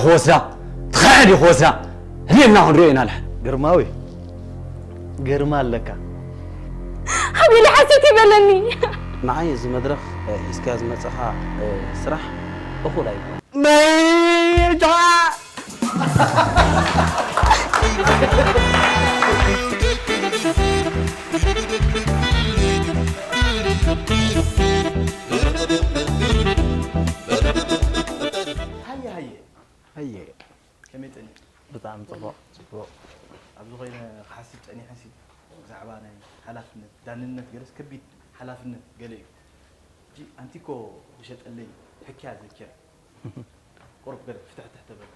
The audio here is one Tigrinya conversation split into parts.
ክወስዳ ትኽዕድ እዩ ክወስዳ ህልየና ክንሪኦ ኢና ልሓ ግርማዊ ግርማ ኣለካ ሓቢሊ ሓሴት ይበለኒ ንዓይ እዚ መድረኽ ሒዝካ ዝመፀኻ ስራሕ እኹል ኣይኮን መይታ ከመይ ጸኒሑ? ብጣዕሚ ጽቡቕ። ጽቡቕ። ኣብዚ ኮይነ ክሓስብ ጸኒሐ ሲ ብዛዕባ ናይ ሓላፍነት፣ ዳንነት ገለስ ከቢድ ሓላፍነት ገለ እዩ። ሕጂ ኣንቲኮ ዝሸጠለይ ሕክያ ዘኪረ። ቁሩብ ገለ ፍትሕትሕ ተበለ።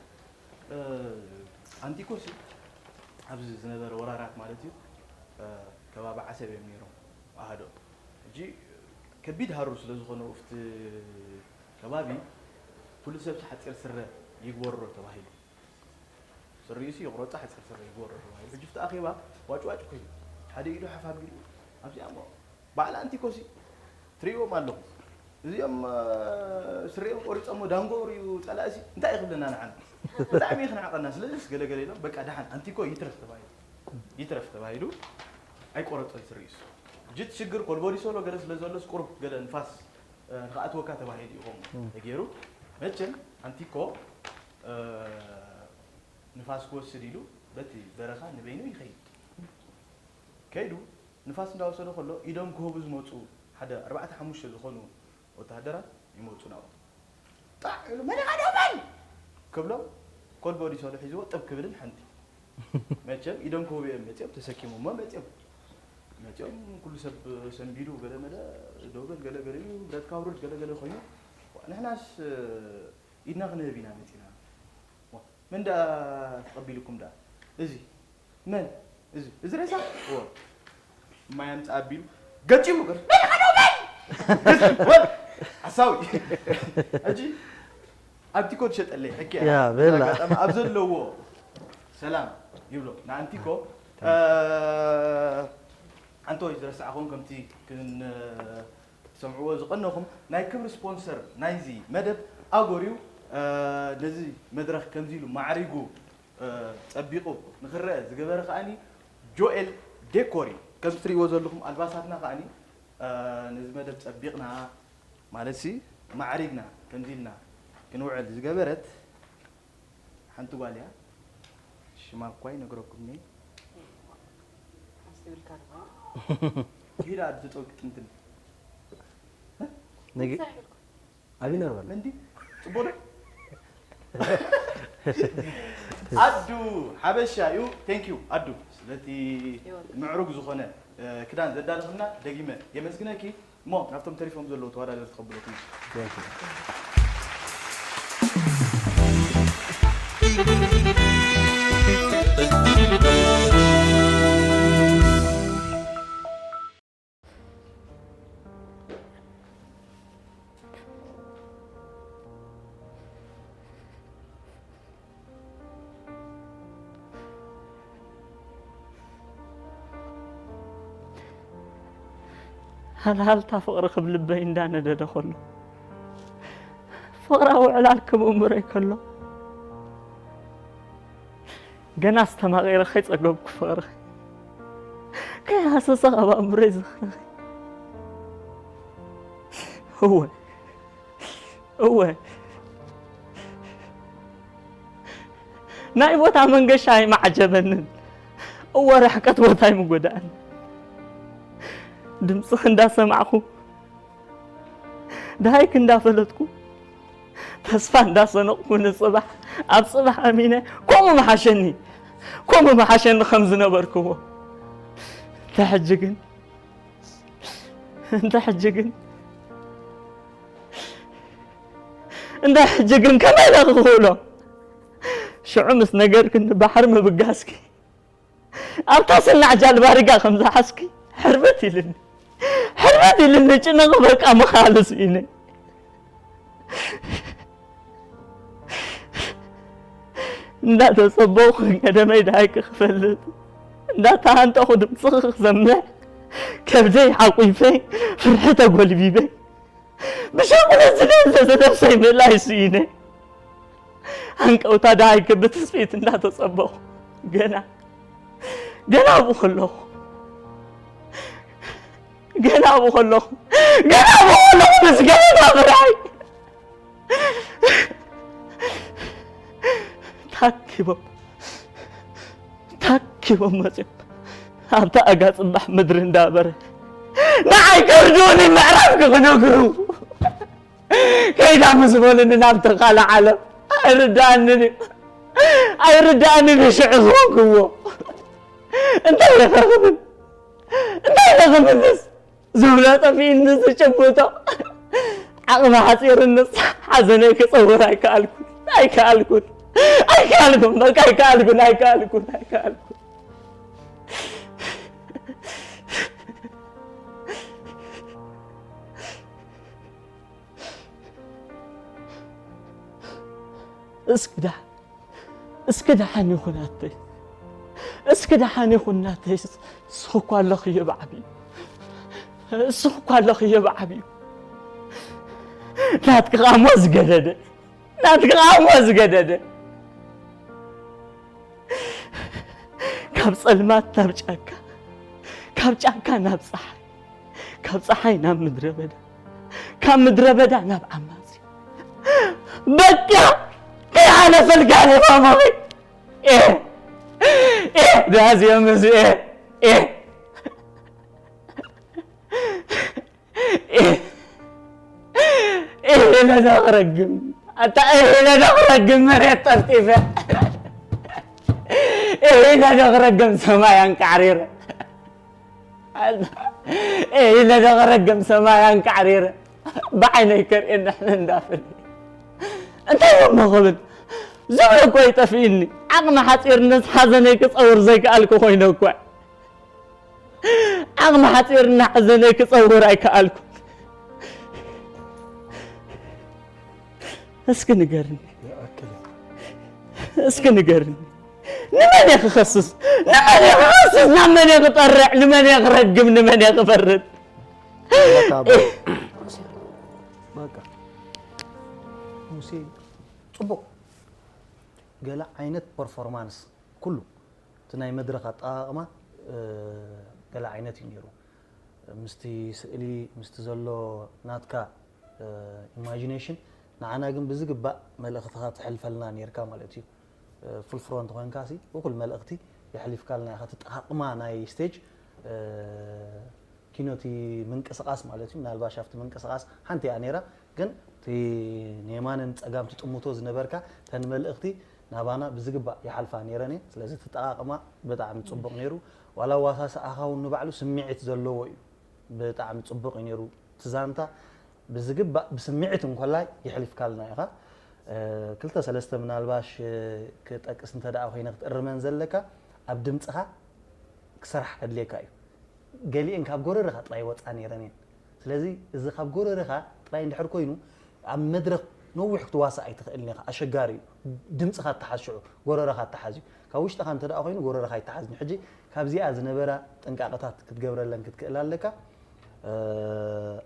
ኣንቲኮ ሲ ኣብዚ ዝነበረ ወራራት ማለት እዩ ከባቢ ዓሰብ እዮም ነይሮም ኣሃዶ። ሕጂ ከቢድ ሃሩር ስለ ዝኾነ ኡፍቲ ከባቢ ኩሉ ሰብ ሓፂር ስረ ይግበሮ ተባሂሉ። ስሪኡሲ ይቑረፃ ሓፂር ስረ ይግበሮ ተባሂሉ። ሕጂ ፍቲ ኣኼባ ዋጭ ዋጭ ኮይኑ ሓደ ኢዱ ሓፍ ኣቢሉ ኣብዚኣ እሞ በዓል ኣንቲኮሲ ትሪእዎም ኣለኹም። እዚኦም ስሪኦም ቆሪፆሞ ዳንጎ ርዩ ፀላእሲ እንታይ ይኽብለና ንዓና ብጣዕሚ ይኽንዓቐና። ስለዚስ ገለገለ ኢሎም በቃ ደሓን ኣንቲኮ ይትረፍ ተባሂሉ ይትረፍ ተባሂሉ ኣይቆረፀን ስሪኡስ። ጅት ሽግር ኮልቦዲ ሶሎ ገለ ስለ ዘሎስ ቁሩብ ገለ ንፋስ ንክኣትወካ ተባሂሉ እዩ ከምኡ ተገይሩ። መቸም ኣንቲኮ ንፋስ ክወስድ ኢሉ በቲ በረኻ ንበይኑ ይኸይድ። ከይዱ ንፋስ እንዳወሰደ ከሎ ኢዶም ክህቡ ዝመፁ ሓደ ኣርባዕተ ሓሙሽተ ዝኾኑ ወታሃደራት ይመፁ ናብኡ። ጣዕ ኢሉ መን ኢኻ ደው በል ክብሎም ኮልቦዲ ሶሎ ሒዝዎ ጥብ ክብልን ሓንቲ መቸም ኢዶም ክህቡ እዮም መፅኦም ተሰኪሞሞ መፅኦም መፅኦም ኩሉ ሰብ ሰንቢዱ ገለ መለ ደው በል ገለ ገለ ኢሉ ብረትካ ኣውርድ ገለ ገለ ኮይኑ ንሕናስ ኢድና ክንህብ ኢና መፂና። ዋ፣ መን ደኣ ተቐቢሉኩም ደኣ? እዚ መን? እዚ እዚ ሬሳ? እወ። ማይ ኣምፅእ ኣቢሉ ገጢሙ ገር መን ኢኻ ደው በል! ገጢሙ፣ ወል! ሓሳዊ። ሕጂ ኣብቲ ኮድ ሸጠለይ ሕኪ እያ። ያ፣ በላ። ኣጋጣሚ ኣብ ዘለዎ ሰላም ይብሎ ንኣንቲኮ ኣንቶይ ዝረሳዕኹም ከምቲ ክን ትሰምዕዎ ዝቐነኹም ናይ ክብሪ ስፖንሰር ናይዚ መደብ ኣጎርዩ ነዚ መድረኽ ከምዚ ኢሉ ማዕሪጉ ጸቢቑ ንኽረአ ዝገበረ ከኣኒ ጆኤል ዴኮር እዩ። ከምዚ ትርእይዎ ዘለኹም ኣልባሳትና ከኣኒ ነዚ መደብ ጸቢቕና ማለትሲ ማዕሪግና ከምዚ ኢልና ክንውዕል ዝገበረት ሓንቲ ጓል እያ። ሽማ እኳ ይነግረኩም እየ። ኪዳ ኣዱ ተጠውቂ ጥንትን ነጊ ኣብይ ነርበል እንዲ ጽቡቅ ኣዱ ሓበሻ እዩ። Thank you ኣዱ ስለቲ ምዕሩግ ዝኾነ ክዳን ዘዳለኽልና ደጊመ የመስግነኪ። እሞ ናብቶም ተሪፎም ዘለዉ ተወዳደርቲ ከብለኩም። ሃልሃልታ ፍቕሪ ክብ ልበይ እንዳነደደ ከሎ ፍቕራዊ ዕላል ክብ እምሮይ ከሎ ገና ኣስተማቒረ ከይጸገብኩ ፍቕርኺ ከይሃሰሰ ካብ ኣእምሮይ ዝኽርኺ እወ እወ ናይ ቦታ መንገሻ ኣይመዓጀበንን እወ ርሕቀት ቦታ ኣይምጎዳእን ድምፅኺ እንዳሰማዕኹ ደሃይክ እንዳፈለጥኩ ተስፋ እንዳሰነቕኩ ንፅባሕ ኣብ ፅባሕ ኣሚነ ከምኡ መሓሸኒ ከምኡ መሓሸኒ ከም ዝነበርክዎ እንተ ሕጂ ግን እንተ ሕጂ ግን እንተ ሕጂ ግን ከመይ ኢለ ክኽእሎ ሽዑ ምስ ነገርክኒ ባሕሪ ምብጋስኪ ኣብታ ስናዕ ጃልባ ሪጋ ከም ዝሓዝኪ ሕርበት ኢልኒ ሕርበት ኢልኒ ጭነቕ በቃ ምኻሉ ስኢነ እንዳተጸበኹ ቀደመይ ደሃይኪ ክፈልጥ እንዳተሃንጠኹ ድምፅኺ ክሰምዕ ከብደይ ሓቑፈ ፍርሒ ተጎልቢበ ብሻቑለት ዝደንዘዘ ነብሰይ ምእላይ ስኢነ ሃንቀውታ ደሃይከ ብትጽቢት እንዳተጸበኹ፣ ገና፣ ገና ኣብኡ ከለኹ፣ ገና ኣብኡ ከለኹ፣ ገና ኣብኡ ከለኹ፣ ምስ ገና ብርዓይ ታኪቦም፣ ታኪቦም መጺኦም፣ ኣብታ ኣጋ ጽባሕ ምድሪ እንዳበረ፣ ንዓይ ከርድኡኒ ምዕራፍኪ ክነግሩ፣ ከይዳ ምስ በሉኒ ናብቲ ካልእ ዓለም፣ ኣይርድኣንን እዩ። ኣይርድኣንን እዩ ሽዑ ዝኾንክዎ። እንታይ ኢለ ክረኽብን? እንታይ ኢለ ክምልስ? ዝብሎ ጠፊእኒ፣ ዝጭብጦ ዓቕሚ ሓፂርንስ ሓዘነይ ክፀውር ኣይከኣልኩን፣ ኣይከኣልኩን፣ ኣይከኣልኩን፣ በቃ ኣይከኣልኩን፣ ኣይከኣልኩን፣ ኣይከኣልኩን። እስኪ ደሓን፣ እስኪ ደሓን ይኹን ኣተይ፣ እስኪ ደሓን ይኹን ናተይ። እስኺ እኳ ኣለኽዮ ብዓብዩ፣ እስኺ እኳ ኣለኽዮ ብዓብዩ። ናትኪ ቃሞ ዝገደደ፣ ናትኪ ቃሞ ዝገደደ። ካብ ጸልማት ናብ ጫካ፣ ካብ ጫካ ናብ ጸሓይ፣ ካብ ጸሓይ ናብ ምድረ በዳ፣ ካብ ምድረ በዳ ናብ ዓማጺ። በቃ ከይሓለፈልካ ማማኸይ። ኤ፣ ኤ፣ ዳዝ የምዝ፣ ኤ፣ ኤ። ኢለ ዶ ክረግም? ኣታ ኢለ ዶ ክረግም? መሬት ጠፍጢፈ። ኢለ ዶ ክረግም? ሰማይ ኣንቃዕሪረ። ኢለ ዶ ክረግም? ሰማይ ኣንቃዕሪረ። ብዓይነይ ከርእየኒ ሕነ እንዳፈለ። እንታይ እሞ ክብል? ዝብሎ እኮ ይጠፍእኒ። ዓቕሚ ሓፂርነት ሓዘነይ ክፀውር ዘይከኣልኩ ኮይነ እኮ። ዓቕሚ ሓፂርና ሓዘነይ ክፀውር ኣይከኣልኩን። እስኪ ንገርኒ፣ እስኪ ንገርኒ፣ ንመን እየ ክኸስስ? ንመን እየ ክኸስስ? ናብ መን እየ ክጠርዕ? ንመን እየ ክረግም? ንመን እየ ክፈርድ? በቃ፣ በቃ። ሙሴ፣ ጽቡቕ። ገለ ዓይነት ፐርፎርማንስ ኩሉ እቲ ናይ መድረኽ ኣጠቓቕማ፣ እ፣ ገለ ዓይነት እዩ ነይሩ። ምስቲ ስእሊ፣ ምስቲ ዘሎ ናትካ፣ እ፣ ኢማጂኔሽን፣ ንዓና ግን ብዝግባእ መልእኽትኻ ተሕልፈልና ነይርካ ማለት እዩ። እ፣ ፉል ፍሮንት ኮይንካ ሲ፣ እኹል መልእኽቲ የሕሊፍካልና ኢኻ። እቲ ኣጠቓቕማ ናይ ስቴጅ፣ እ፣ ኪኖ እቲ ምንቅስቓስ ማለት እዩ። ምናልባሽ ኣብቲ ምንቅስቓስ ሓንቲ እያ ነይራ፣ ግን እቲ ንየማንን ጸጋም ትጥምቶ ዝነበርካ ተን መልእኽቲ ናባና ብዝግባእ ይሓልፋ ነይረን እየን። ስለዚ እቲ ኣጠቓቕማ ብጣዕሚ ጽቡቕ ነይሩ። ዋላ ኣዋሳስኣኻ እውን ንባዕሉ ስምዒት ዘለዎ እዩ። ብጣዕሚ ጽቡቕ እዩ ነይሩ። እቲ ዛንታ ብዝግባእ ብስምዒት እንኮላይ የሕሊፍካልና ኢኻ። እ፣ ክልተ ሰለስተ ምናልባሽ፣ እ፣ ክጠቅስ እንተ ደኣ ኮይነ ክትእርመን ዘለካ ኣብ ድምጽኻ ክሰራሕ ከድልየካ እዩ። ገሊኤን ካብ ጎረርኻ ጥራይ ይወጻ ነይረን እየን። ስለዚ እዚ ካብ ጎረርኻ ጥራይ እንድሕር ኮይኑ ኣብ መድረኽ ነዊሕ ክትዋሳእ ኣይትኽእልን ኢኻ። ኣሸጋሪ እዩ። ድምጽኻ ኣተሓዝ ሽዑ፣ ጎረርኻ ኣተሓዝ እዩ። ካብ ውሽጥኻ እንተ ደኣ ኮይኑ ጎረርኻ ኣይተሓዝን እዩ። ሕጂ ካብዚኣ ዝነበራ ጥንቃቐታት ክትገብረለን ክትክእል ኣለካ። እ፣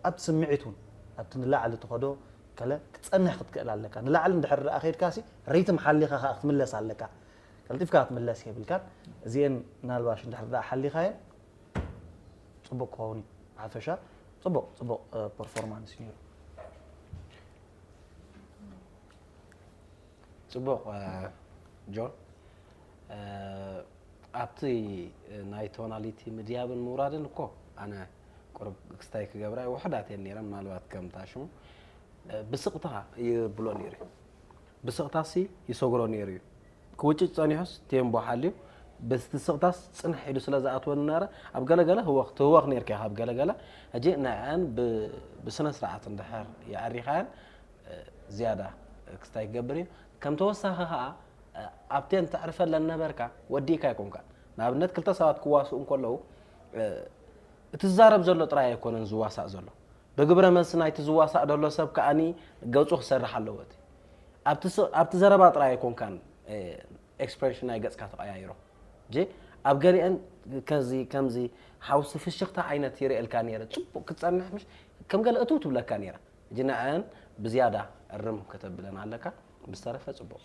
ኣብ ስምዒት እውን ኣብቲ ንላዕሊ ትኸዶ ከለ ክትጸንሕ ክትክእል ኣለካ። ንላዕሊ እንድሕር ደኣ ከይድካ ሲ ሪትም ሓሊኻ ከኣ ክትምለስ ኣለካ። ቀልጢፍካ ክትምለስ የብልካን። እዚኤን ምናልባሽ እንድሕር ደኣ ሓሊኻየን ጽቡቕ ክኸውን እዩ። ብሓፈሻ ጽቡቕ፣ ጽቡቕ፣ እ፣ ፐርፎርማንስ እዩ ነይሩ። ጽቡቕ፣ እ፣ ጆን፣ እ፣ ኣብቲ፣ እ፣ ናይ ቶናሊቲ ምድያብን ምውራድን እኮ ኣነ ቁሩብ ክስታይ ክገብራ ውሑዳት እየን ነይረን፣ ምናልባት ከምታ ሽሙ፣ እ፣ ብስቕታ ይብሎ ነይሩ እዩ። ብስቕታሲ ይሰግሮ ነይሩ እዩ። ክውጭጭ ጸኒሑስ ቴምቦ ሓልዩ፣ በቲ ስቕታስ ጽንሕ ኢሉ ስለ ዝኣትወኒ ነበረ። ኣብ ገለገለ ህወኽ ትህወኽ ነይርካ ኢኻ፣ ኣብ ገለገለ። ሕጂ ንዐን ብ-፣ ብስነ ስርዓት እንድሕር የዐሪኻየን፣ እ፣ ዝያዳ ክስታይ ክገብር እዩ። ከም ተወሳኺ ኸኣ፣ እ፣ ኣብተን ተዕርፈለን ነበርካ፣ ወዲእካ ኣይኮንካን። ንኣብነት ክልተ ሰባት ክዋስኡ እንከለዉ፣ እ፣ እቲ ዝዛረብ ዘሎ ጥራይ ኣይኮነን ዝዋሳእ ዘሎ። ብግብረ መልሲ ናይቲ ዝዋሳእ ደሎ ሰብ ከኣኒ ገጹ ክሰርሕ ኣለዎ። እቲ ኣብቲ ስ-፣ ኣብቲ ዘረባ ጥራይ ኣይኮንካን፣ እ፣ ኤክስፕሬሽን ናይ ገጽካ ተቐያይሮ። ጂ ኣብ ገሊአን ከዚ ከምዚ ሓውሲ ፍሽኽታ ዓይነት ይርእየልካ ነይረ። ጽቡቕ ክትጸንሕ ምሽ ከም ገለ እትው ትብለካ ነይራ። ሕጂ ንዐን ብዝያዳ እርም ከተብለን ኣለካ። ብዝተረፈ ጽቡቕ።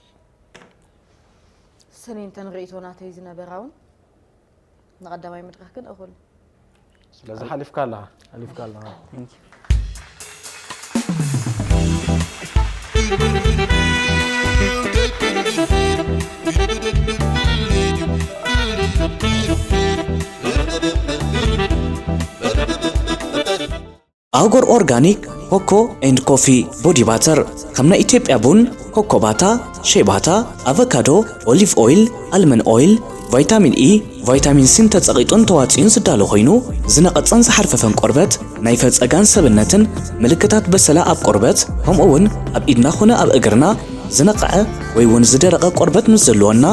ሰኔን ተን ርእይቶ ናተይ ዝነበራ እውን ንቐዳማይ መድረኽ ግን እኹል። ስለዚ ሓሊፍካ ኣለኻ። ሓሊፍካ ኣለኻ። ኣጎር ኦርጋኒክ ኮኮ ኤንድ ኮፊ ቦዲ ባተር፣ ከም ናይ ኢትዮጵያ ቡን፣ ኮኮ ባታ፣ ሼባታ፣ ኣቨካዶ፣ ኦሊቭ ኦይል፣ ኣልመን ኦይል፣ ቫይታሚን ኢ፣ ቫይታሚን ሲን ተጸቒጡን ተዋጺኡን ዝዳሎ ኮይኑ፣ ዝነቐጸን ዝሓርፈፈን ቆርበት፣ ናይ ፈጸጋን ሰብነትን ምልክታት በሰላ ኣብ ቆርበት፣ ከምኡ እውን ኣብ ኢድና ኾነ ኣብ እግርና ዝነቕዐ ወይ እውን ዝደረቐ ቆርበት ምስ ዘለወና፣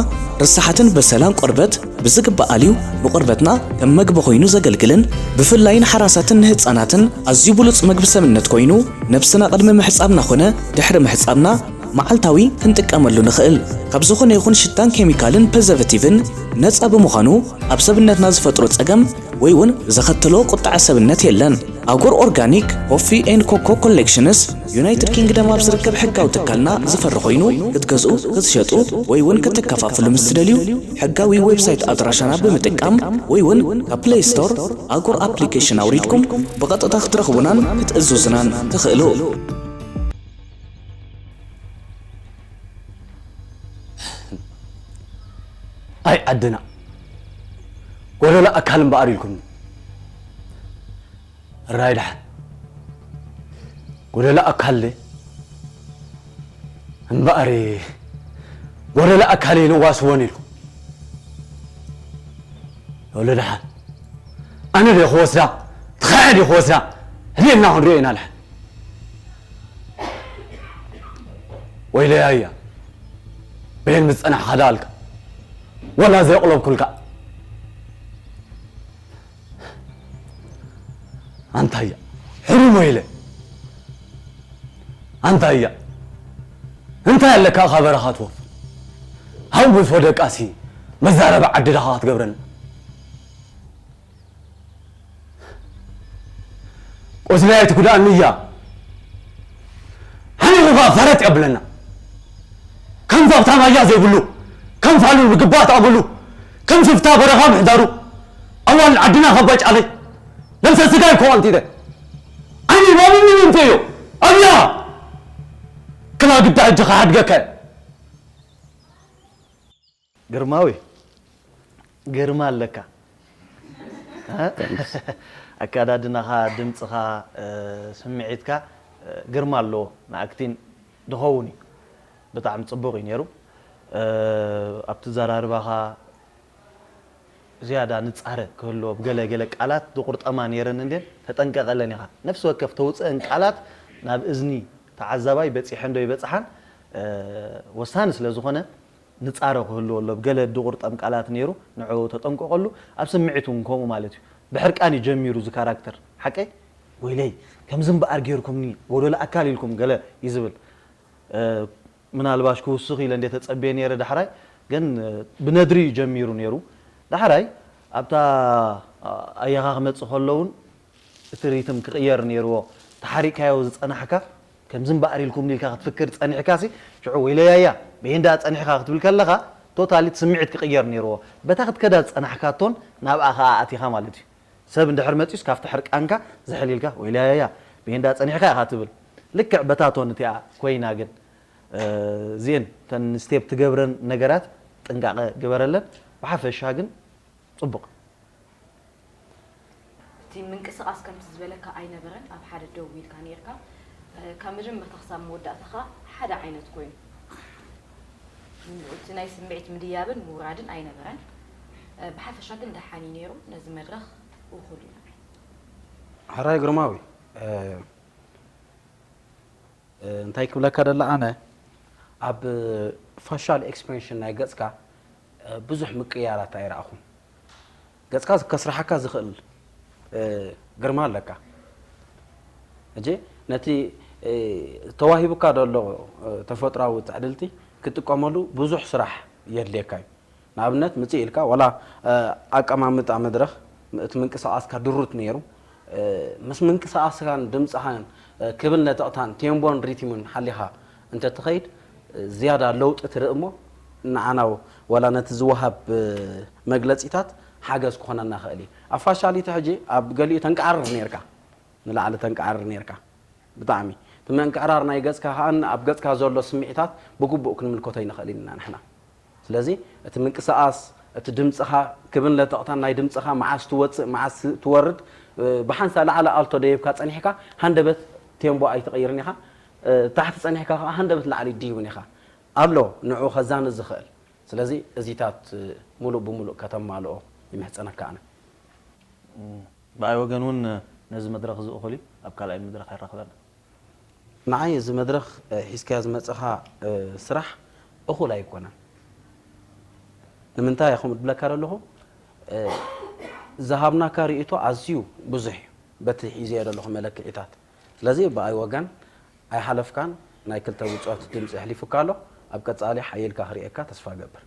ርሳሓትን በሰላን ቆርበት ብዝግባእ ኣልዩ ንቆርበትና ከም መግቢ ኮይኑ ዘገልግልን ብፍላይ ንሓራሳትን ንህጻናትን ኣዝዩ ብሉጽ መግቢ ሰብነት ኮይኑ ነብስና ቅድሚ ምሕጻብና ኾነ ድሕሪ ምሕጻብና መዓልታዊ ክንጥቀመሉ ንኽእል። ካብ ዝኾነ ይኹን ሽታን ኬሚካልን ፕሪዘርቨቲቭን ነጻ ብምዃኑ ኣብ ሰብነትና ዝፈጥሮ ጸገም ወይ እውን ዘኸትሎ ቁጥዐ ሰብነት የለን። ኣጎር ኦርጋኒክ ኮፊ ኤንድ ኮኮ ኮሌክሽንስ ዩናይትድ ኪንግደም ኣብ ዝርከብ ሕጋዊ ትካልና ዝፈሪ ኮይኑ ክትገዝኡ፣ ክትሸጡ ወይ እውን ክትከፋፍሉ ምስ ትደልዩ ሕጋዊ ዌብሳይት ኣድራሻና ብምጥቃም ወይ እውን ካብ ፕሌይ ስቶር ኣጎር ኣፕሊኬሽን ኣውሪድኩም ብቐጥታ ክትረኽቡናን ክትእዝዙናን ትኽእሉ። ኣይ ዓድና ጎደሎ ኣካል እምበኣር ኢልኩም ራይ ደሓን ጎደሎ ኣካል እምበኣር ጎደሎ ኣካል ንዋስወን ኢልኩም ወለ ደሓን ኣነ ደ ክወስዳ ትኸዐ ደ ክወስዳ ህሊና ክንሪኦ ኢና ደሓን ወይለይ ኣያ በየን ምስ ጸናሕኻ ደኣ ኣልካ ወላ ዘየቕለብኩልካ ኣንታ ኣያ ሕሩም ወይለ ኣንታ ኣያ እንታይ ኣለካ እኻ በረኻ ትወፍ ሃው ምስ ወደቃሲ መዛረቢ ዓዲ ደኻ ክትገብረና ቁስለይ ኣይትጉድኣኒ እያ ሓኒቑኻ ፈረጥ የብለና ከም ዛብታ ማያ ዘይብሉ ከም ፋሉል ብግባእ ተኣምሉ ከም ሽፍታ በረኻ ምሕዳሩ ኣዋል ዓድና ከባጫለይ ነብሰ ስጋይ ኮ ኣንቲተ ዓይኒ ባብኒ ምንተዮ ኣብያ ክላ ግዳ ሕጂ ከሓድገካ ግርማዊ ግርማ ኣለካ ኣካዳድናኻ ድምፅኻ ስምዒትካ ግርማ ኣለዎ ንኣክቲን ድኸውን እዩ ብጣዕሚ ፅቡቅ እዩ ነይሩ ኣብቲ ዘራርባኻ ዝያዳ ንፃረ ክህልዎ ብገለ ገለ ቃላት ዝቁርጠማ ነይረን እንዴን ተጠንቀቀለን ኢኻ ነፍሲ ወከፍ ተውፅአን ቃላት ናብ እዝኒ ተዓዛባይ በፂሐን ዶ ይበፅሓን ወሳኒ ስለ ዝኾነ ንፃረ ክህልዎ ኣሎ ብገለ ድቁርጠም ቃላት ነይሩ ንዕኡ ተጠንቀቀሉ ኣብ ስምዒት እውን ከምኡ ማለት እዩ ብሕርቃን እዩ ጀሚሩ እዚ ካራክተር ሓቀይ ወይለይ ከምዚ እምበኣር ገይርኩምኒ ጎደሎ ኣካል ኢልኩም ገለ እዩ ዝብል ምናልባሽ ክውስኽ ኢለ እንደ ተጸብየ ነይረ ዳሕራይ ግን ብነድሪ እዩ ጀሚሩ ነይሩ ዳሕራይ ኣብታ ኣያኻ ክመጽእ ከሎ እውን እቲ ሪትም ክቕየር ነይርዎ ተሓሪቅካዮ ዝጸናሕካ ከምዚ እምበኣር ኢልኩም ኢልካ ክትፍክር ጸኒሕካ ሲ ሽዑ ወይለያያ በየንዳ ጸኒሕካ ክትብል ከለኻ ቶታሊ እቲ ስምዒት ክቕየር ነይርዎ በታ ክትከዳ ዝጸናሕካቶን ናብኣ ከኣ ኣቲኻ ማለት እዩ ሰብ እንድሕር መጺኡስ ካብቲ ሕርቃንካ ዝሕል ኢልካ ወይለያያ በየንዳ ጸኒሕካ ኢኻ ትብል ልክዕ በታ ቶን እቲኣ ኮይና ግን እዚኤን ተን ስቴፕ ትገብረን ነገራት ጥንቃቐ ግበረለን ብሓፈሻ ግን ጽቡቕ እቲ ምንቅስቃስ ከምቲ ዝበለካ ኣይነበረን ኣብ ሓደ ደው ኢልካ ነርካ ካብ መጀመርታ ክሳብ መወዳእታኻ ሓደ ዓይነት ኮይኑ እቲ ናይ ስምዒት ምድያብን ምውራድን ኣይነበረን ብሓፈሻ ግን ደሓን እዩ ነይሩ ነዚ መድረኽ ውኹል እዩ ሕራይ ግርማዊ እንታይ ክብለካ ደለ ኣነ ኣብ ፋሻል ኤክስፕሬሽን ናይ ገጽካ ብዙሕ ምቅያራት ኣይረኣኹን ገጽካ ከስርሓካ ዝኽእል ግርማ ኣለካ እጂ ነቲ ተዋሂቡካ ደሎ ተፈጥራዊ ትዕድልቲ ክትጥቀመሉ ብዙሕ ስራሕ የድልየካ እዩ ንኣብነት ምፅእ ኢልካ ዋላ ኣቀማምጣ መድረኽ እቲ ምንቅስቃስካ ድሩት ነይሩ ምስ ምንቅስቃስካን ድምፅኻን ክብል ነጠቕታን ቴምቦን ሪትምን ሓሊኻ እንተትኸይድ ዝያዳ ለውጢ ትርኢ እሞ ንዓና ዋላ ነቲ ዝወሃብ መግለጺታት ሓገዝ ክኾነና ይኽእል እዩ። ኣብ ፋሻሊቲ ሕጂ ኣብ ገሊኡ ተንቃርር ነርካ፣ ንላዕሊ ተንቃርር ነርካ። ብጣዕሚ እቲ ምንቅዕራር ናይ ገጽካ ከኣ ኣብ ገጽካ ዘሎ ስምዒታት ብግቡእ ክንምልከቶ ኣይንኽእልን ኢና ንሕና። ስለዚ እቲ ምንቅስቓስ፣ እቲ ድምጽኻ፣ ክብን ለጠቕታን ናይ ድምጽኻ መዓስ ትወጽእ መዓስ ትወርድ፣ ብሓንሳ ላዕሊ ኣልቶ ደይብካ ጸኒሕካ ሃንደበት ቴምቦ ኣይትቐይርን ኢኻ። ታሕቲ ጸኒሕካ ከኣ ሃንደበት ላዕሊ ድይብን ኢኻ። ኣሎ ንዕኡ ከዛኒ ዝኽእል። ስለዚ እዚታት ሙሉእ ብሙሉእ ከተማልኦ ይምሕጸነካ ኣነ። ብኣይ ወገን እውን ነዚ መድረኽ እዚ እኹል እዩ። ኣብ ካልኣይ መድረኽ ኣይራኽበና። ንዓይ እዚ መድረኽ ሒዝካዮ ዝመጸኻ ስራሕ እኹል ኣይኮነን። ንምንታይ ከምኡ ዝብለካ ዘለኹ፣ ዝሃብናካ ርእይቶ ኣዝዩ ብዙሕ እዩ፣ በቲ ሒዘዮ ዘለኹ መለክዒታት። ስለዚ ብኣይ ወገን ኣይሓለፍካን፣ ናይ ክልተ ብጾት ድምጺ ኣሕሊፉካ ኣሎ። ኣብ ቀጻሊ ሓይልካ ክርእየካ ተስፋ እገብር።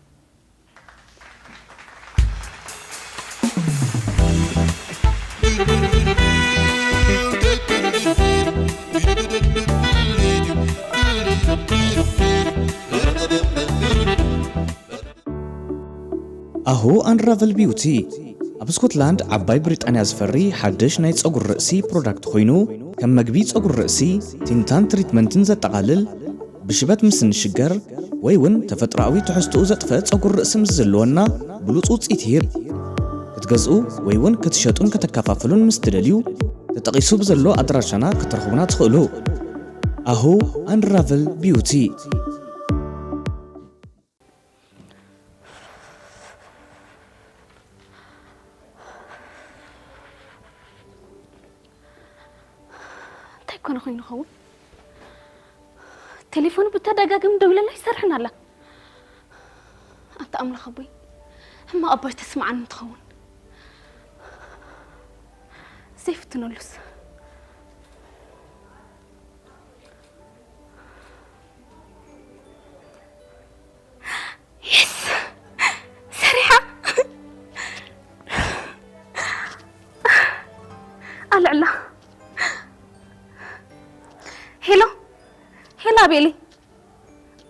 ኣሁ ኣንራቨል ቢውቲ ኣብ ስኮትላንድ ዓባይ ብሪጣንያ ዝፈሪ ሓድሽ ናይ ጸጉሪ ርእሲ ፕሮዳክት ኮይኑ ከም መግቢ ጸጉሪ ርእሲ፣ ቲንታን ትሪትመንትን ዘጠቓልል ብሽበት ምስ እንሽገር ወይ እውን ተፈጥሮኣዊ ትሕዝትኡ ዘጥፈአ ጸጉሪ ርእሲ ምስ ዘለወና ብሉጽ ውጽኢት ይህብ። ክትገዝኡ ወይ እውን ክትሸጡን ከተከፋፍሉን ምስ ትደልዩ ተጠቒሱ ብዘሎ ኣድራሻና ክትረኽቡና ትኽእሉ። ኣሁ ኣንራቨል ቢውቲ። እንታይ ኮነ ኮይኑ ኸውን? ቴሌፎን ብተደጋጋሚ ደዊለላ ይሰርሕን ኣላ። ኣንታ ኣምላኽ ኣቦይ፣ ሕማቕ ኣቦይ ተስምዓኒ እንትኸውን ዘይፍትነሉስ። የስ! ሰሪሓ! ኣልዕላ። ሄሎ፣ ሄሎ ኣቤሊ፣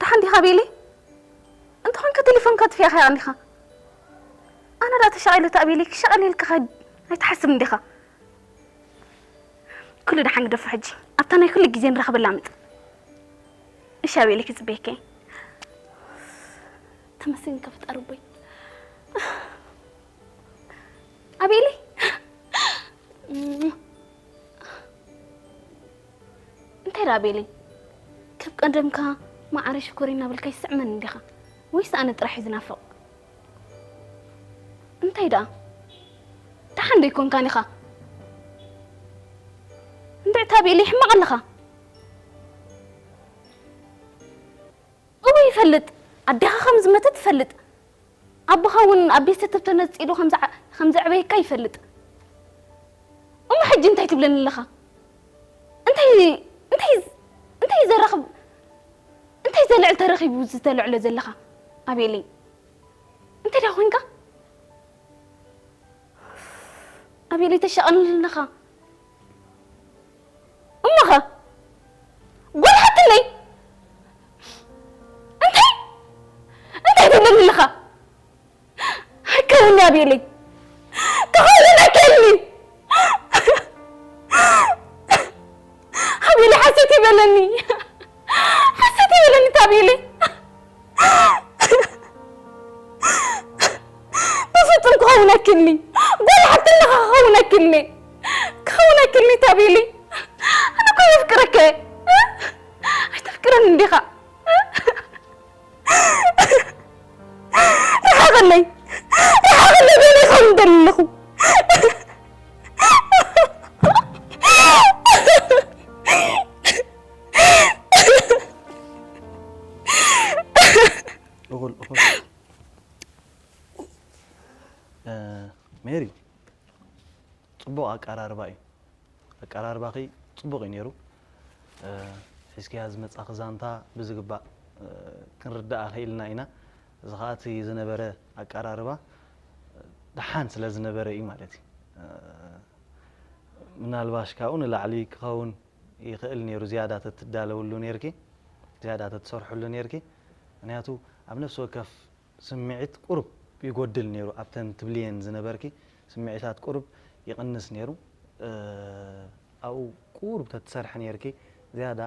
ደሓን ዲኻ ኣቤሊ? እንተኾንካ ቴሌፎንካ ኣጥፊእኻያ እንዲኻ። ኣነ ደኣ ተሻቒለ እቲ ኣቤሊ ክሻቐል ኢልካ ኣይትሓስብን ዲኻ? ኩሉ ደሓን ግደፎ ሕጂ። ኣብታ ናይ ኩሉ ግዜ ንራኸበላ ምጽ። እሺ ኣቤሊ ክጽበየኪ እየ። ተመስገን ፈጣሪ ኣቦይ። ኣቤሊ እንታይ ደኣ ኣቤሊ፣ ከም ቀደምካ ማዓረይ ሽኮረይ እናበልካ ይስዕመኒ እንዲኻ ወይስ ኣነ ጥራሕ እዩ ዝናፍቕ? እንታይ ደኣ ደሓን ዶ ኣይኮንካን ኢኻ? እንድዒ ኣቤሊ ሕማቕ ኣለኻ። እወ ይፈልጥ፣ ኣዴኻ ከም ዝመተት ይፈልጥ። ኣቦኻ እውን ኣብ ቤት ሰተብተ ነጺሉ ከም ዘዕበየካ ይፈልጥ። እሞ ሕጂ እንታይ ትብለኒ ኣለኻ? እንታይ እንታይ እንታይ ዘራኽብ እንታይ ዘልዕል ተረኺቡ ዝተልዕሎ ዘለኻ ኣቤለይ? እንታይ ደኣ ኮንካ? ኣቤለይ ተሻቐኒ ኣለኻ። እሞኸ ጓል ሓትነይ እንታይ እንታይ ትብለኒ ኣለኻ? ኣይከውን ኣቤለይ ክኸውን ኣይክእልኒ። ኣቤለይ ሓሰት ይበለኒ ሓሰት ይበለኒ ኣቤለይ። በፍጹም ክኸውን ኣይክእልኒ። ጓል ሓትነኻ ክኸውን ኣይክእልኒ። ክኸውን ኣይክእልኒ ኣቤለይ። ኣነ እኮ የፍቅረካ እየ። ኣይተፍቅረኒ እንዲኻ። ርሓቐለይ ርሓቐለይ ገለ ይኸውን ደሊ ኣለኹ። እኹል እኹል ሜሪ። ጽቡቕ ኣቀራርባ እዩ። ኣቀራርባኺ ጽቡቕ እዩ ነይሩ። ሒዝክያ ዝመጻኺ ዛንታ ብዝግባእ ክንርዳኣ ኽኢልና ኢና። እዚ ኸኣ እቲ ዝነበረ ኣቀራርባ ደሓን ስለ ዝነበረ እዩ ማለት እዩ። ምናልባሽ ካብኡ ንላዕሊ ክኸውን ይኽእል ነይሩ ዝያዳ ተትዳለውሉ ነይርኪ፣ ዝያዳ ተትሰርሕሉ ነይርኪ። ምክንያቱ ኣብ ነፍሲ ወከፍ ስምዒት ቁሩብ ይጎድል ነይሩ። ኣብተን ትብልየን ዝነበርኪ ስምዒታት ቁሩብ ይቕንስ ነይሩ። ኣብኡ ቁሩብ ተትሰርሒ ነይርኪ ዝያዳ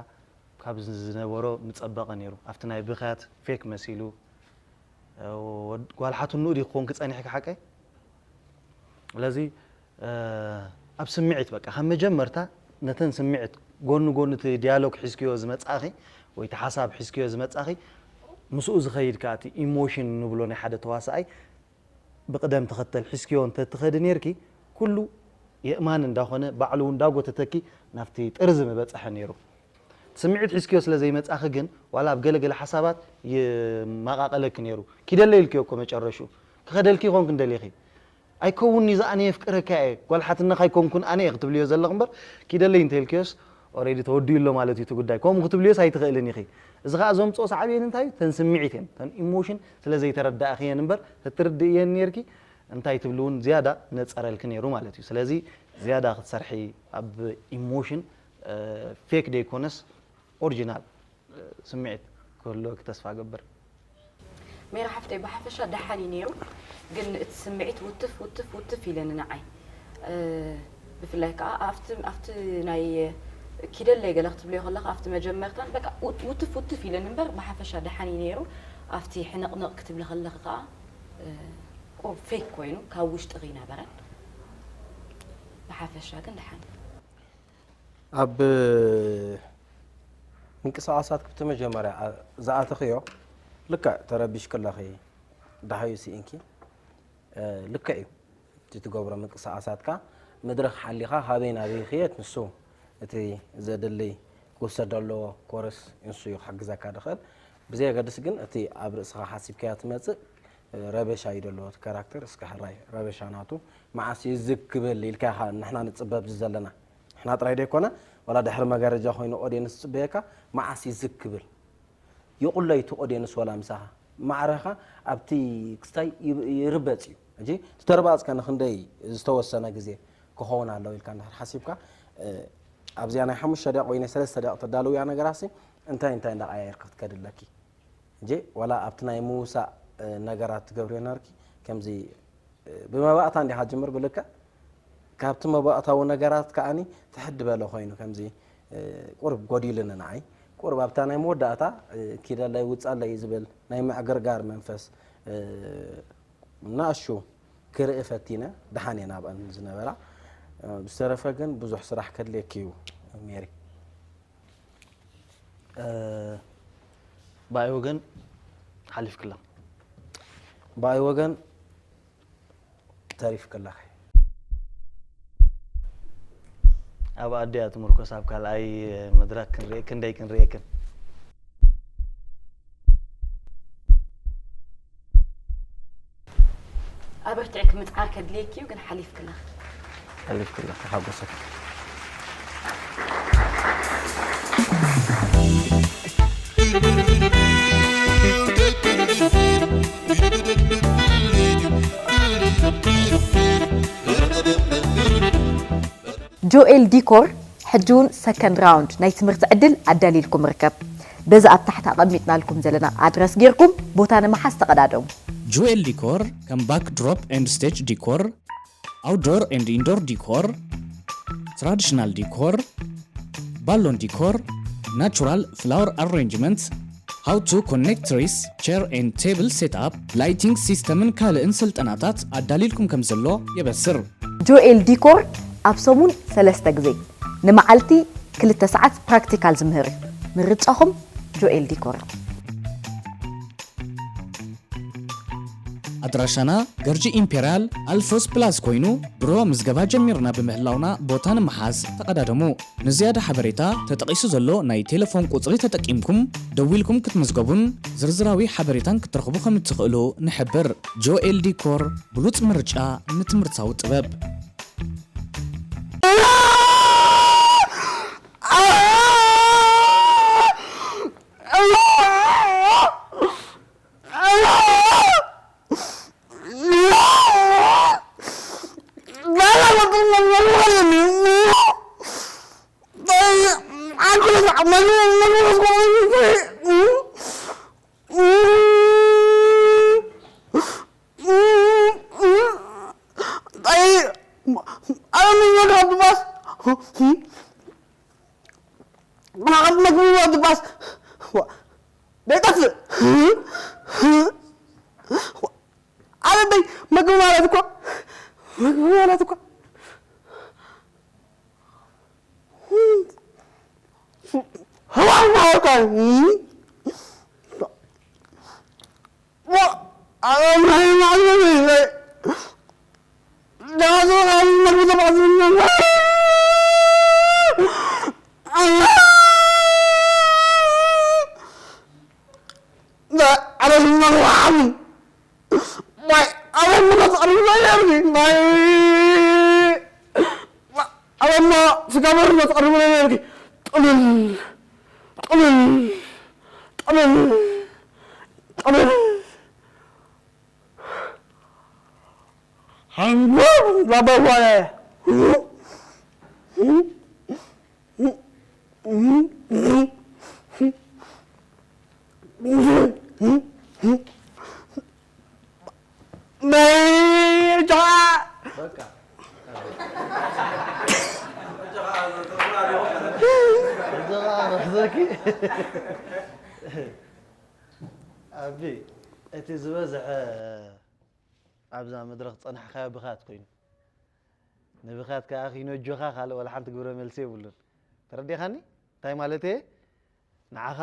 ካብ ዝነበሮ ምጸበቐ ነይሩ። ኣብቲ ናይ ብኽያት ፌክ መሲሉ፣ ጓል ሓትንኡ ዲ ክኾንኪ ጸኒሕኪ ሓቀይ? ስለዚ ኣብ ስምዒት በቃ ካብ መጀመርታ ነተን ስምዒት ጎኒ ጎኒ እቲ ዲያሎግ ሒዝክዮ ዝመጻኺ ወይ እቲ ሓሳብ ሒዝክዮ ዝመጻኺ ምስኡ ዝኸይድ ከኣ እቲ ኢሞሽን ንብሎ ናይ ሓደ ተዋሳኣይ ብቕደም ተኸተል ሒዝክዮ እንተትኸዲ ነይርኪ ኩሉ የእማን እንዳኾነ ባዕሉ እንዳጎተተኪ ናብቲ ጥርዚ ምበጽሐ ነይሩ። ስምዒት ሒዝክዮ ስለ ዘይመጻኺ ግን ዋላ ኣብ ገለገለ ሓሳባት ይመቓቐለኪ ነይሩ። ኪደለይ ኢልክዮ እኮ መጨረሽኡ ክኸደልኪ ይኾንኪ እንደሊኺ ኣይከውንኒ እዛ ኣነ የፍቅረካ እየ ጓል ሓትነኻ ኣይኮንኩን ኣነ እየ ክትብልዮ ዘለኺ እምበር ኪደለይ እንተልክዮስ ኦሬዲ ተወዲኡ ኣሎ ማለት እዩ እቲ ጉዳይ። ከምኡ ክትብልዮስ ኣይትኽእልን ኢኺ። እዚ ኸዓ ዘምፅኦ ሳዕቤን እንታይ እዩ? ተን ስምዒት እየን ተን ኢሞሽን ስለ ዘይተረዳእኽየን እምበር ተትርድእየን ነርኪ እንታይ ትብሊ እውን ዝያዳ ነፀረልኪ ነይሩ ማለት እዩ። ስለዚ ዝያዳ ክትሰርሒ ኣብ ኢሞሽን ፌክ ደይኮነስ ኦሪጂናል ስምዒት ክህልወኪ ተስፋ እገብር። ሜራ ሓፍተይ ብሓፈሻ ደሓን እዩ ነይሩ፣ ግን እቲ ስምዒት ውትፍ ውትፍ ውትፍ ኢለኒ ንዓይ። ብፍላይ ከዓ ኣብቲ ኣብቲ ናይ ኪደለይ ገለ ክትብልዮ ከለካ ኣብቲ መጀመርታን በቃ ውትፍ ውትፍ ኢለኒ እምበር ብሓፈሻ ደሓን እዩ ነይሩ። ኣብቲ ሕንቕንቕ ክትብሊ ከለኺ ከዓ ቁሩብ ፌክ ኮይኑ ካብ ውሽጢ ከይነበረን ብሓፈሻ ግን ደሓን እዩ። ኣብ ምንቅስቓሳት ክብቲ መጀመርያ ዝኣተኽዮ ልክዕ ተረቢሽ ክለኺ ደሃዩ ስኢንኪ ልክዕ እዩ እቲ ትገብሮ ምንቅስቓሳትካ መድረኽ ሓሊኻ ሃበይ ናበይ ይኽየድ ንሱ እቲ ዘድሊ ክውሰድ ዘለዎ ኮርስ ንሱ እዩ ክሕግዘካ ድኽእል ብዘየገድስ ግን እቲ ኣብ ርእስኻ ሓሲብካዮ ትመፅእ ረበሻ እዩ ደሎ እቲ ካራክተር እስከ ሕራይ ረበሻ ናቱ መዓስ እዩ ዝግ ክብል ኢልካ ኢኻ ንሕና ንፅበ ኣብዚ ዘለና ንሕና ጥራይ ደይኮነ ዋላ ድሕሪ መጋረጃ ኮይኑ ኦድየንስ ዝፅበየካ መዓስ እዩ ዝግ ክብል ይቑለይ እቲ ኦድየንስ ዋላ ምሳኻ ማዕረኻ ኣብቲ ክስታይ ይርበፅ እዩ ሕጂ ዝተርባፅካ ንክንደይ ዝተወሰነ ግዜ ክኸውን ኣለዎ ኢልካ እንድሕር ሓሲብካ ኣብዚኣ ናይ ሓሙሽተ ደቂቕ ወይ ናይ ሰለስተ ደቂቕ ተዳልውያ ነገራሲ እንታይ እንታይ እንዳቐያየርካ ክትከድ ኣለኪ ሕጂ ዋላ ኣብቲ ናይ ምውሳእ ነገራት ትገብርዮ ነርኪ ከምዚ ብመባእታ እንዲኻ ጅምር ብልክዕ ካብቲ መባእታዊ ነገራት ከዓኒ ትሕድ በለ ኮይኑ ከምዚ ቁርብ ጎዲሉኒ ንዓይ ቁርብ ኣብታ ናይ መወዳእታ ኪደለይ ውፃለይ ዝብል ናይ ምዕግርጋር መንፈስ ናእሹ ክርኢ ፈቲነ ደሓን እየ ናብኣን ዝነበራ ብዝተረፈ ግን ብዙሕ ስራሕ ከድልየኪ እዩ ሜሪ ብኣይ ወገን ሓሊፍክላ ብኣይ ወገን ተሪፍክላ ኣብ ኣደያ ትምርኮስ ኣብ ካልኣይ መድረክ ክንሪኤክን ደይ ክንሪኤክን ኣበርቲዕኪ ምፅዓር ከድልየኪ እዩ ግን ሓሊፍክላ ሓሊፍክላ ተሓጎሰ ጆኤል ዲኮር ሕጂ እውን ሰከንድ ራውንድ ናይ ትምህርቲ ዕድል ኣዳሊልኩም ይርከብ። በዚ ኣብ ታሕቲ ኣቐሚጥናልኩም ዘለና ኣድረስ ጌርኩም ቦታ ንምሓዝ ተቐዳደሙ። ጆኤል ዲኮር ከም ባክድሮፕ ኤንድ ስቴጅ ዲኮር፣ ኣውትዶር ኤንድ ኢንዶር ዲኮር፣ ትራዲሽናል ዲኮር፣ ባሎን ዲኮር፣ ናቹራል ፍላወር ኣሬንጅመንት፣ how to connect trees, chair and table setup, lighting system ን ካልእን ስልጠናታት ኣዳሊልኩም ከም ዘሎ የበስር። ጆኤል ዲኮር ኣብ ሰሙን ሰለስተ ግዜ ንመዓልቲ ክልተ ሰዓት ፕራክቲካል ዝምህር እዩ። ምርጫኹም ጆኤል ዲኮር። ኣድራሻና ገርጂ ኢምፔርያል ኣልፎስ ፕላስ ኮይኑ ድሮ ምዝገባ ጀሚርና ብምህላውና ቦታ ንምሓዝ ተቐዳደሙ። ንዝያዳ ሓበሬታ ተጠቒሱ ዘሎ ናይ ቴለፎን ቁጽሪ ተጠቂምኩም ደዊልኩም ክትምዝገቡን ዝርዝራዊ ሓበሬታን ክትረኽቡ ከም እትኽእሉ ንሕብር። ጆኤል ዲኮር ብሉጽ ምርጫ ንትምህርታዊ ጥበብ። ብሓቐብ መግቢ ዋ ድባስ ዋ ደይጠፍእ ኣለበይ። መግቢ ማለት እኮ መግቢ ማለት እኮ ህዋን ማወቃ ኣቢ፣ እቲ ዝበዝሐ ኣብዛ መድረኽ ዝጸናሕካዮ ብኽያት ኮይኑ፣ ንብኽያት ከኣ ኪኖጆኻ ካልእ ዋላ ሓንቲ ግብረ መልሲ የብሉን። ተረዲእካኒ? እንታይ ማለተየ? ንዓኻ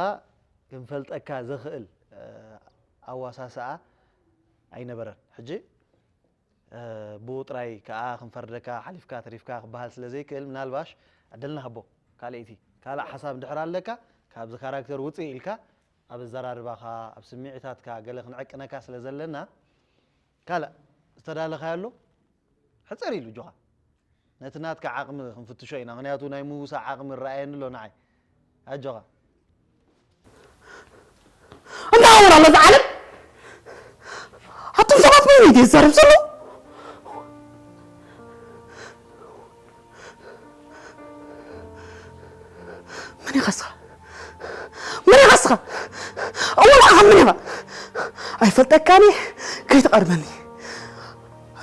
ክንፈልጠካ ዘኽእል ኣዋሳስኣ ኣይነበረን። ሕጂ ብኡ ጥራይ ከኣ ክንፈርደካ ሓሊፍካ ተሪፍካ ክበሃል ስለ ዘይክእል ምናልባሽ ዕድል ንሃቦ። ካልኣይቲ ካልእ ሓሳብ እንድሕር ኣለካ ካብዚ ካራክተር ውፅእ ኢልካ ኣብ ኣዘራርባኻ ኣብ ስምዒታትካ ገለ ክንዕቅነካ ስለ ዘለና ካልእ ዝተዳለኻዮ ኣሎ ሕፅር ኢሉ ጆኻ ነቲ ናትካ ዓቕሚ ክንፍትሾ ኢና ምክንያቱ ናይ ምውሳእ ዓቕሚ ይረኣየኒ ኣሎ ንዓይ ኣጆኻ እንታይ ወላ ለዛ ዓለም ኣቱም ሰባት መን እዩ ዘርብ ዘሎ መን ኢኻ ስኻ መን ኢኻ ስኻ እወ ንዓኻ መን ኢኻ ኣይፈልጠካኒ ከይትቐርበኒ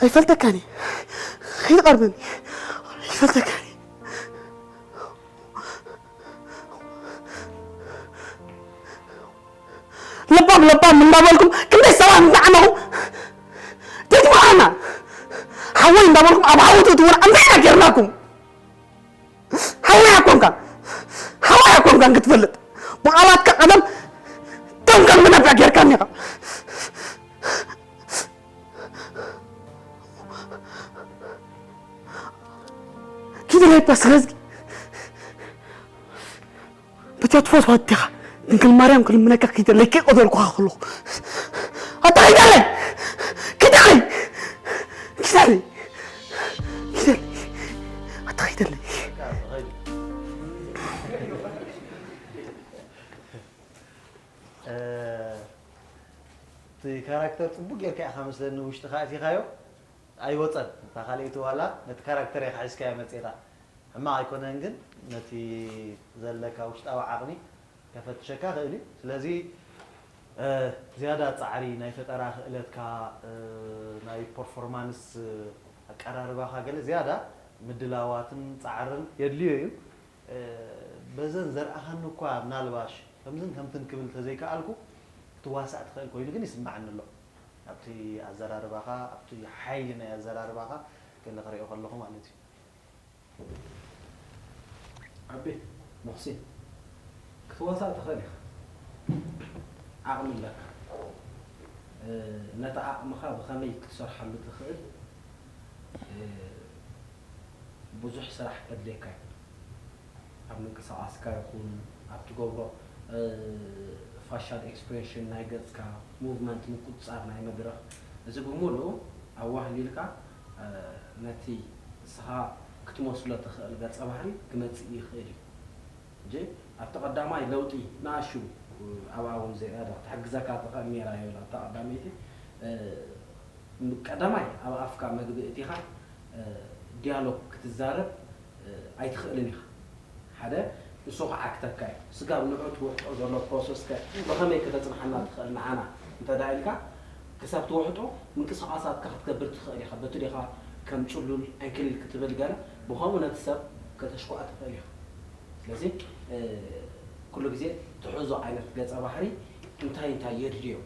ኣይፈልጠካኒ ከይትቐርበኒ ኣይፈልጠካኒ ለባም ለባም እንዳበልኩም ክንደይ ሰባት እንዳዓመኹም ተትምሃና ሓወይ እንዳበልኩም ኣብ ሓዊ ትእትውን እንታይ ኢና ጌርናኩም ሓወይ ኣኮንካ ሓወይ ኣኮንካን ክትፈልጥ ብቓላትካ ቀደም ከም ከም ብነብዕ ጌርካኒ ኢኻ ኪድረይባ ስለዝጊ በቲ ትፈትዋ ኣዴኻ ድንግል ማርያም ክልምነካ ኪደለይ ከይቆደልኩኻ ከለኹ ኣታ ኪደለይ ኪደለይ ኪደለይ ኪደለይ ኣታ ኪደለይ እቲ ካራክተር ፅቡቅ ጌርካ ኢኻ መስለኒ ውሽጥኻ ኣቲኻዮ ኣይወፀን እታ ካልኣይቲ ዋላ ነቲ ካራክተር ኢኻ ሒዝካዮ መፅእካ ሕማቕ ኣይኮነን ግን ነቲ ዘለካ ውሽጣዊ ዓቕሚ ከፈትሸካ ክእል እዩ ስለዚ ዝያዳ ፃዕሪ ናይ ፈጠራ ክእለትካ ናይ ፐርፎርማንስ ኣቀራርባኻ ገለ ዝያዳ ምድላዋትን ፃዕርን የድልዮ እዩ በዘን ዘርኣኻኒ እኳ ምናልባሽ ከምዝን ከምትን ክብል ተዘይከኣልኩ ክትዋሳእ ትኽእል ኮይኑ ግን ይስምዓኒ ኣሎ ኣብቲ ኣዘራርባኻ ኣብቲ ሓይሊ ናይ ኣዘራርባኻ ገለ ክሪኦ ከለኹ ማለት እዩ ኣቤ፣ ሙሕሲን፣ ክትዋሳእ ትኽእል ኢኻ። ዓቕሚ ኣለካ። ነቲ ዓቕምኻ ብኸመይ ክትሰርሓሉ ትኽእል ብዙሕ ስራሕ ከድልየካ እዩ። ኣብ ምንቅስቓስካ ይኹን ኣብ ትገብሮ ፋሻል ኤክስፕሬሽን ናይ ገፅካ ሙቭመንት ምቁፅፃር ናይ መድረኽ እዚ ብምሉኡ ኣዋህሊልካ ነቲ ንስኻ ክትመስሎ ትኽእል ገፀ ባህሪ ክመፅእ ይኽእል እዩ። ሕጂ ኣብቲ ቀዳማይ ለውጢ ንኣሽቱ ኣብኣ እውን ዝያዳ ክትሕግዘካ ትኽእል ነይራ ይብል ኣብታ ቀዳመይቲ ቀዳማይ ኣብ ኣፍካ መግቢ እቲኻ ዲያሎግ ክትዛረብ ኣይትኽእልን ኢኻ ሓደ ንሱ ክዓግተካ እዩ ስጋብ ንዑ ትወድቆ ዘሎ ፕሮሰስ ከ ብኸመይ ከተፅንሓና ትኽእል ንዓና እንተ ኢልካ ክሳብ ትወሕጦ ምንቅስቓሳትካ ክትገብር ትኽእል ኢኻ በቲ ዲኻ ከም ጭሉል ዕንክሊል ክትብል ገለ ብኸምኡ ነቲ ሰብ ከተሽኩዖ ትኽእል ኢኻ ስለዚ ኩሉ ግዜ ትሕዞ ዓይነት ገጸ ባህሪ እንታይ እንታይ የድልዮ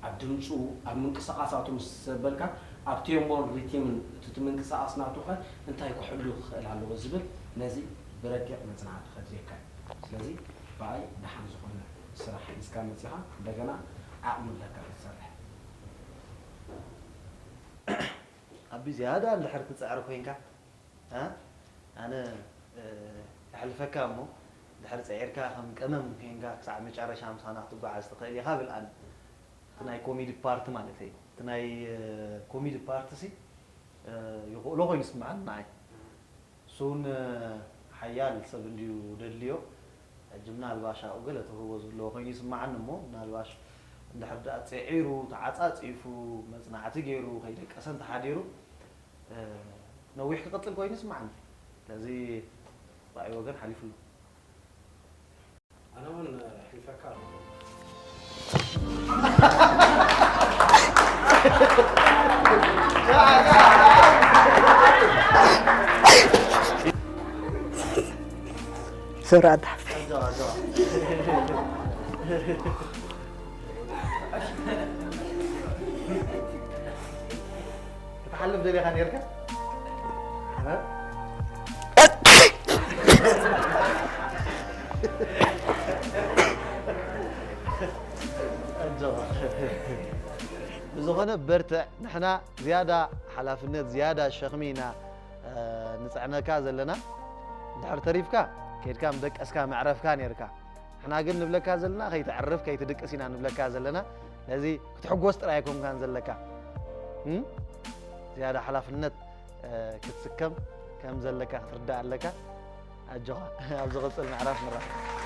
ኣብ ድምፁ ኣብ ምንቅስቃሳቱ ምስ ዘበልካ ኣብ ቴምቦን ሪቲምን እቲ ምንቅስቃስ ናቱ ከ እንታይ ክሕሉ ክኽእል ኣለዎ ዝብል ነዚ ብረቂቕ መፅናዕቲ ከድልየካ እዩ። ስለዚ ብኣይ ደሓን ዝኾነ ስራሕ ሒዝካ መፂኻ እንደገና ዓቕሚ ኣለካ ክትሰርሕ። ኣቢ ዝያዳ እንድሕር ትፅዕር ኮይንካ ኣነ የሕልፈካ እሞ ድሕር ፅዒርካ ከም ቀመም ኮይንካ ክሳዕ መጨረሻ ምሳና ክትጓዓዝ ትኽእል ኢኻ ብል ኣነ እቲ ናይ ኮሚዲ ፓርት ማለት እዩ እቲ ናይ ኮሚዲ ፓርት ሲ ይኽእሎ ኮይኑ ይስምዓኒ ንዓይ እሱን ሓያል ሰብ እንድዩ ደድልዮ ሕጂ ምናልባሽ ኣብኡ ገለ ትህቦ ዝህልዎ ኮይኑ ይስምዓኒ እሞ ምናልባሽ እንድሕር ደኣ ፅዒሩ ተዓፃፂፉ መፅናዕቲ ገይሩ ከይደቀሰ እንተሓዲሩ ነዊሕ ክቕፅል ኮይኑ ይስምዓኒ ስለዚ ብኣይ ወገን ሓሊፉ ኣሎ ኣነ እውን ሕልፈካ ኣለኹ ሶራዳ ክትሓልፍ ደሊኻ ነርካ ብዝኾነ በርትዕ ንሕና ዝያዳ ሓላፍነት ዝያዳ ሸኽሚ ኢና ንፅዕነካ ዘለና ድሕር ተሪፍካ ከድካ ምደቀስካ መዕረፍካ ነርካ ንሕና ግን ንብለካ ዘለና ከይተዕርፍ ከይትድቅስ ኢና ንብለካ ዘለና ነዚ ክትሕጎስ ጥራይ ኣይኮንካን ዘለካ ዝያዳ ሓላፍነት ክትስከም ከም ዘለካ ክትርዳእ ኣለካ ኣጆኻ ኣብ ዝቕፅል ምዕራፍ ንራኸብ